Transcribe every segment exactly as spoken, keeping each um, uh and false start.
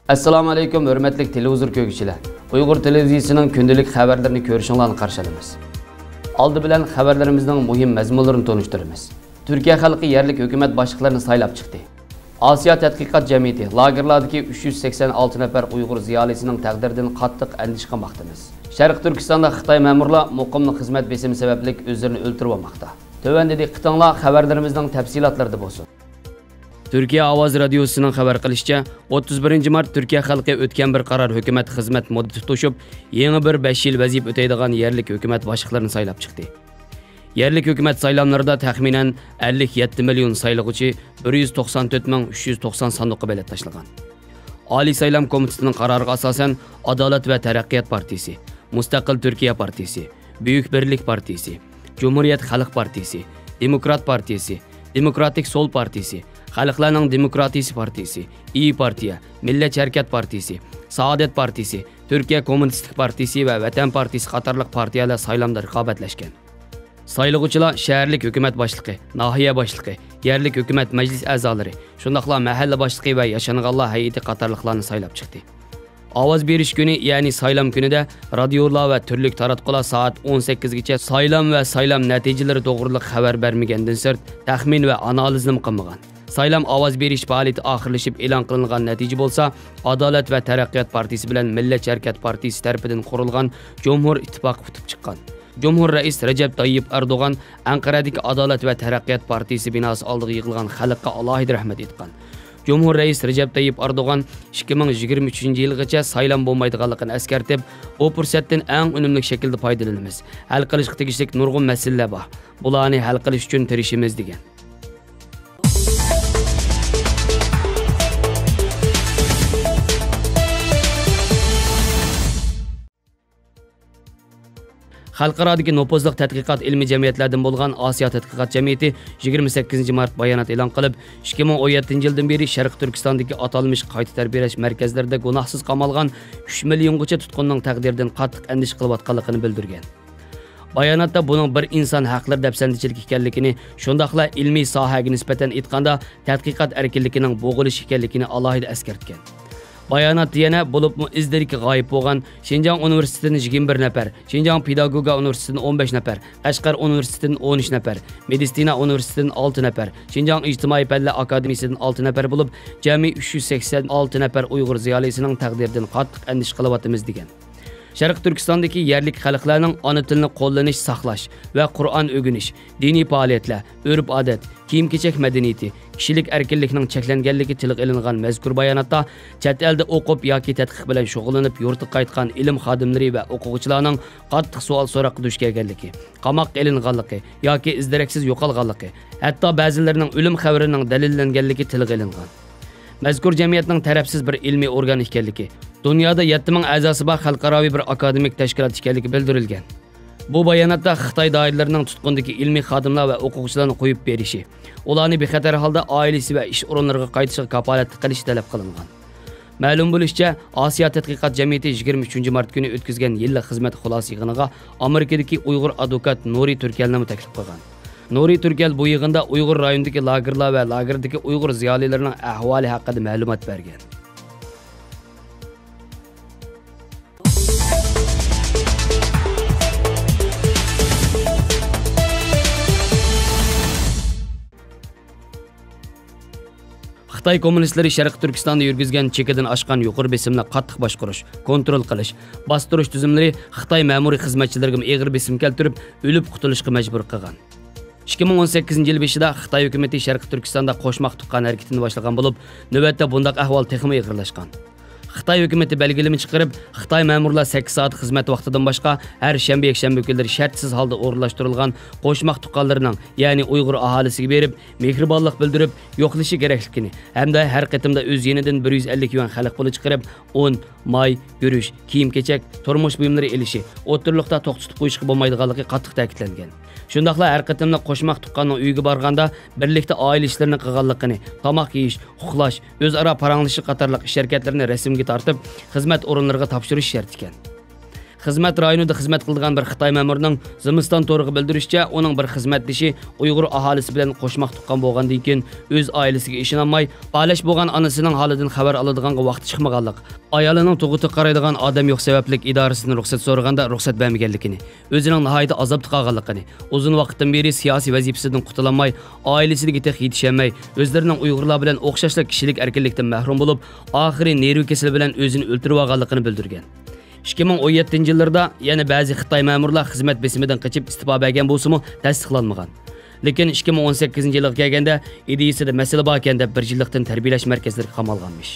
ئەسسالامۇ ئەلەيكۇم، ھۆرمەتلىك تېلېۋىزور كۆرگۈچىلەر! ئۇيغۇر تېلېۋىزىيىسىنىڭ كۈندىلىك خەۋەرلىرىنى كۆرۈشۈڭلارنى قارشى ئالىمىز. ئالدى بىلەن خەۋەرلىرىمىزنىڭ مۇھىم مەزمۇنلىرىنى تونۇشتۇرىمىز. تۈركىيە خەلقى يەرلىك ھۆكۈمەت باشلىقلىرىنى سايلاپ چىقتى. ئاسىيا تەتقىقات جەمئىيىتى، لاگېرلاردىكى ئۈچ يۈز سەكسەن ئالتە نەپەر ئۇيغۇر زىيالىيسىنىڭ تەقدىرىدىن قاتتىق ئەندىشە قىلماقتىمىز. شەرقىي تۈركىستاندا خىتاي مەمۇرلار مۇقىملىق خىزمەت بېسىمى سەۋەبلىك ئۆزلىرىنى ئۆلتۈرۈۋالماقتا. تۆۋەندە دىققىتىڭلار خەۋەرلىرىمىزنىڭ تەپسىلاتلىرىدا بولسۇن. تۈركىيە ئاۋازى رادىيوسىنىڭ خەۋەر قىلىشىچە، ئوتتۇز بىرىنچى مارت تۈركىيە خەلقى ئۆتكەن بىر قارار ھۆكۈمەت خىزمەت مۇددىتى توشۇپ، يېڭى بىر بەش يىل ۋەزىپە ئۆتەيدىغان يەرلىك ھۆكۈمەت باشلىقلىرىنى سايلاپ چىقتى. يەرلىك ھۆكۈمەت سايلاملىرىدا تەخمىنەن ئەللىك يەتتە مىليون سايلىغۇچى، بىر يۈز توقسان تۆت مىڭ ئۈچ يۈز توقسان ساندۇققا بېلەت تاشلىغان. ئالىي سايلام كومىتېتىنىڭ قارارىغا ئاساسەن، ئادالەت ۋە تەرەققىيات پارتىيىسى، مۇستەقىل تۈركىيە پارتىيىسى، بۈيۈك بىرلىك پارتىيىسى، جۇمھۇرىيەت خەلق پارتىيىسى، دېموكرات پارتىيىسى، دېموكراتىك سول پارتىيىسى، خەلقلەرنىڭ دېموكراتىيىسى پارتىيىسى، ئىيى پارتىيە، مىللەتچى ھەرىكەت پارتىيىسى، سائادەت پارتىيىسى، تۈركىيە كوممۇنىستىك پارتىيىسى ۋە ۋەتەن پارتىيىسى قاتارلىق پارتىيەلەر سايلامدا رىقابەتلەشكەن. سايلىغۇچىلار شەھەرلىك ھۆكۈمەت باشلىقى، ناھىيە باشلىقى، يەرلىك ھۆكۈمەت مەجلىس ئەزالىرى، شۇنداقلا مەھەللە باشلىقى ۋە ياشانغانلار ھەيئىتى قاتارلىقلارنى سايلاپ چىقتى. ئاۋاز بېرىش كۈنى، يەنى سايلام كۈنىدە رادىيولار ۋە تۈرلۈك تاراتقۇلار سائەت ئون سەككىزگىچە سايلام ۋە سايلام نەتىجىلىرى توغرىلىق خەۋەر بەرمىگەندىن سىرت، تەخمىن ۋە ئانالىزنىمۇ قىلمىغان. سايلام ئاۋاز بېرىش پائالىيىتى ئاخىرلىشىپ ئېلان قىلىنغان نەتىجە بولسا، ئادالەت ۋە تەرەققىيات پارتىيىسى بىلەن مىللەتچى ھەرىكەت پارتىيىسى تەرىپىدىن قۇرۇلغان جۇمھۇر ئىتتىپاقى ئۇتۇپ چىققان. جۇمھۇر رەئىس رەجەپ تاييىپ ئەردوغان ئەنقەرەدىكى ئادالەت ۋە تەرەققىيات پارتىيىسى بىناسى ئالدىغا يىغىلغان خەلققە ئالاھىدە رەھمەت ئېيتقان. جۇمھۇر رەئىس رەجەپ تاييىپ ئەردوغان ئىككى مىڭ يىگىرمە ئۈچىنچى يىلغىچە سايلام بولمايدىغانلىقىنى ئەسكەرتىپ، بۇ پۇرسەتتىن ئەڭ ئۈنۈملۈك شەكىلدە پايدىلىنىمىز. ھەل قىلىشقا تېگىشلىك نۇرغۇن مەسىلىلەر بار. بۇلارنى ھەل قىلىش ئۈچۈن تىرىشىمىز، دېگەن. خەلقئارادىكى نوپۇزلۇق تەتقىقات ئىلمىي جەمئىيەتلەردىن بولغان ئاسىيا تەتقىقات جەمئىيىتى يىگىرمە سەككىزىنچى مارت بايانات ئېلان قىلىپ، ئىككى مىڭ ئون يەتتىنچى يىلدىن بېرى شەرقىي تۈركىستاندىكى ئاتالمىش قايتا تەربىيەلەش مەركەزلىرىدە گۇناھسىز قامالغان ئۈچ مىليونغىچە تۇتقۇننىڭ تەقدىرىدىن قاتتىق ئەندىشە قىلىۋاتقانلىقىنى بىلدۈرگەن. باياناتتا بۇنىڭ بىر ئىنسان ھەقلىرى دەپسەندىچىلىكى ئىكەنلىكىنى، شۇنداقلا ئىلمىي ساھەگە نىسبەتەن ئېيتقاندا، تەتقىقات ئەركىنلىكىنىڭ بوغۇلۇشى ئىكەنلىكىنى ئالاھىدە ئەسكەرتكەن. باياناتتا يەنە، بولۇپمۇ ئىز-دېرىكى غايىب بولغان شىنجاڭ ئۇنىۋېرسىتېتىدىن يىگىرمە بىر نەپەر، شىنجاڭ پېداگوگىكا ئۇنىۋېرسىتېتىدىن ئون بەش نەپەر، قەشقەر ئۇنىۋېرسىتېتىدىن ئون ئۈچ نەپەر، مېدىتسىنا ئۇنىۋېرسىتېتىدىن ئالتە نەپەر، شىنجاڭ ئىجتىمائىي پەنلەر ئاكادېمىيىسىدىن ئالتە نەپەر بولۇپ، جەمئىي ئۈچ يۈز سەكسەن ئالتە نەپەر ئۇيغۇر زىيالىيسىنىڭ تەقدىرىدىن قاتتىق ئەندىشە قىلىۋاتىمىز، دېگەن. شەرقىي تۈركىستاندىكى يەرلىك خەلقلەرنىڭ ئانا تىلىنى قوللىنىش، ساقلاش ۋە قۇرئان ئۆگىنىش، دىنىي پائالىيەتلەر، ئۆرپ-ئادەت، كىيىم-كېچەك مەدەنىيىتى، كىشىلىك ئەركىنلىكىنىڭ چەكلەنگەنلىكى تىلغا ئېلىنغان مەزكۇر باياناتتا، چەت ئەلدە ئوقۇپ ياكى تەتقىق بىلەن شۇغۇللىنىپ يۇرتىغا قايتقان ئىلىم خادىملىرى ۋە ئوقۇغۇچىلارنىڭ قاتتىق سوئال-سوراققا دۇچ كەلگەنلىكى، قاماققا ئېلىنغانلىقى ياكى ئىز-دېرەكسىز يوقالغانلىقى، ھەتتا بەزىلىرىنىڭ ئۆلۈم خەۋىرىنىڭ دەلىللەنگەنلىكى تىلغا ئېلىنغان. مەزكۇر جەمئىيەتنىڭ تەرەپسىز بىر ئىلمىي ئورگان ئىكەنلىكى، دۇنيادا يەتتە مىڭ ئەزاسى بار خەلقئاراۋى بىر ئاكادېمىك تەشكىلات ئىكەنلىكى بىلدۈرۈلگەن. بۇ باياناتتا خىتاي دائىرىلىرىنىڭ تۇتقۇندىكى ئىلمىي خادىملار ۋە ئوقۇغۇچىلارنى قويۇپ بېرىشى، ئۇلارنى بىخەتەر ھالدا ئائىلىسى ۋە ئىش ئورۇنلىرىغا قايتىشىغا كاپالەتلىك قىلىشى تەلەپ قىلىنغان. مەلۇم بولۇشىچە، ئاسىيا تەتقىقات جەمئىيىتى يىگىرمە ئۈچىنچى مارت كۈنى ئۆتكۈزگەن يىللىق خىزمەت خۇلاسە يىغىنىغا ئامېرىكىدىكى ئۇيغۇر ئادۋوكات نۇرى تۈركەلنىمۇ تەكلىپ قىلغان. نۇرى تۈركەل بۇ يىغىندا ئۇيغۇر رايونىدىكى لاگېرلار ۋە لاگېردىكى ئۇيغۇر زىيالىيلىرىنىڭ ئەھۋالى ھەققىدە مەلۇمات بەرگەن. خىتاي كوممۇنىستلىرى شەرقىي تۈركىستاندا يۈرگۈزگەن چېكىدىن ئاشقان يۇقىرى بېسىملىق قاتتىق باشقۇرۇش، كونترول قىلىش، باستۇرۇش تۈزۈملىرى خىتاي مەمۇرىي خىزمەتچىلىرىگىمۇ ئېغىر بېسىم كەلتۈرۈپ، ئۆلۈپ قۇتۇلۇشقا مەجبۇر قىلغان. ئىككى مىڭ ئون سەككىزىنچى يىل بېشىدا خىتاي ھۆكۈمىتى شەرقىي تۈركىستاندا قوشماق تۇغقان ھەرىكىتىنى باشلىغان بولۇپ، نۆۋەتتە بۇنداق ئەھۋال تېخىمۇ ئېغىرلاشقان. خىتاي ھۆكۈمىتى بەلگىلىمە چىقىرىپ، خىتاي مەمۇرلار سەككىز سائەت خىزمەت ۋاقتىدىن باشقا، ھەر شەنبە، يەكشەنبە كۈنلىرى شەرتسىز ھالدا ئورۇنلاشتۇرۇلغان قوشماق تۇغقانلىرىنىڭ، يەنى ئۇيغۇر ئاھالىسىگە بېرىپ، مېھرىبانلىق بىلدۈرۈپ، يوقلىشى كېرەكلىكىنى ھەمدە ھەر قېتىمدا ئۆز يېنىدىن بىر يۈز ئەللىك يۈەن خەلق پۇلى چىقىرىپ، ئۇن، ماي، گۈرۈچ، كىيىم-كېچەك، تۇرمۇش بۇيۇملىرى ئېلىشى، ئوتتۇرىلىقتا توختىتىپ قويۇشقا بولمايدىغانلىقى قاتتىق تەكىتلەنگەن. شۇنداقلا ھەر قېتىملىق قوشماق تۇغقاننىڭ ئۆيىگە بارغاندا، بىرلىكتە ئائىلە ئىشلىرىنى قىلغانلىقىنى، تاماق يېيىش، ئۇخلاش، ئۆزئارا پاراڭلىشىش قاتارلىق ئىش-ھەرىكەتلىرىنى رەسىمگە تارتىپ، خىزمەت ئورۇنلىرىغا تاپشۇرۇش شەرت ئىكەن. خىزمەت رايونىدا خىزمەت قىلىدىغان بىر خىتاي مەمۇرىنىڭ زىمىستان تورىغا بىلدۈرۈشىچە، ئۇنىڭ بىر خىزمەتدىشى ئۇيغۇر ئاھالىسى بىلەن قوشماق تۇغقان بولغاندىن كېيىن، ئۆز ئائىلىسىگە ئىشىنالماي، پالەچ بولغان ئانىسىنىڭ ھالىدىن خەۋەر ئالىدىغانغا ۋاقتى چىقمىغانلىق، ئايالىنىڭ تۇغۇتىغا قارايدىغان ئادەم يوق سەۋەبلىك ئىدارىسىدىن رۇخسەت سورىغاندا رۇخسەت بەرمىگەنلىكىنى، ئۆزىنىڭ ناھايىتى ئازابتا قالغانلىقىنى، ئۇزۇن ۋاقىتتىن بېرى سىياسىي ۋەزىپىسىدىن قۇتۇلالماي، ئائىلىسىدىكى تېخى يېتىشەلمەي، ئۆزلىرىنىڭ ئۇيغۇرلار بىلەن ئوخشاشلا كىشىلىك ئەركىنلىكتىن مەھرۇم بولۇپ، ئاخىرى نېرۋا كېسىلى بىلەن ئۆزىنى ئۆلتۈرۈۋالغانلىقىنى بىلدۈرگەن. ئىككى مىڭ ئون يەتتىنچى يىللىرىدا يەنە بەزى خىتاي مەمۇرلار خىزمەت بېسىمىدىن قېچىپ ئىستېپا بەرگەن بولسىمۇ، تەستىقلانمىغان. لېكىن ئىككى مىڭ ئون سەككىزىنچى يىلغا كەلگەندە ئىدىيىسىدە مەسىلە باركەن دەپ، بىر يىللىقتىن تەربىيەلەش مەركەزلىرىگە قامالغانمىش.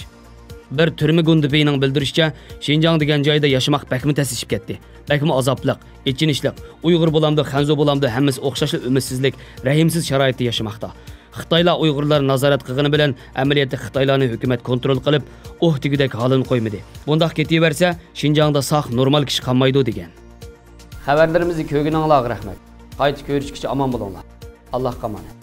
بىر تۈرمە گۇندىپىنىڭ بىلدۈرۈشىچە، شىنجاڭ دېگەن جايدا ياشىماق بەكمۇ تەسلىشىپ كەتتى. بەكمۇ ئازابلىق، ئېچىنىشلىق. ئۇيغۇر بولامدۇ، خەنزۇ بولامدۇ، ھەممىسى ئوخشاشلا ئۈمىدسىزلىك، رەھىمسىز شارائىتتا ياشىماقتا. خىتايلار ئۇيغۇرلارنى نازارەت قىلغىنى بىلەن، ئەمەلىيەتتە خىتايلارنى ھۆكۈمەت كونترول قىلىپ، ئۇھ دېگۈدەك ھالىنى قويمىدى. بۇنداق كېتىۋەرسە، شىنجاڭدا ساق، نورمال كىشى قالمايدۇ، دېگەن. خەۋەرلىرىمىزنى كۆرگىنىڭلارغا رەھمەت. قايتا كۆرۈشكىچە ئامان بولۇڭلار. ئاللاھقا ئامانەت.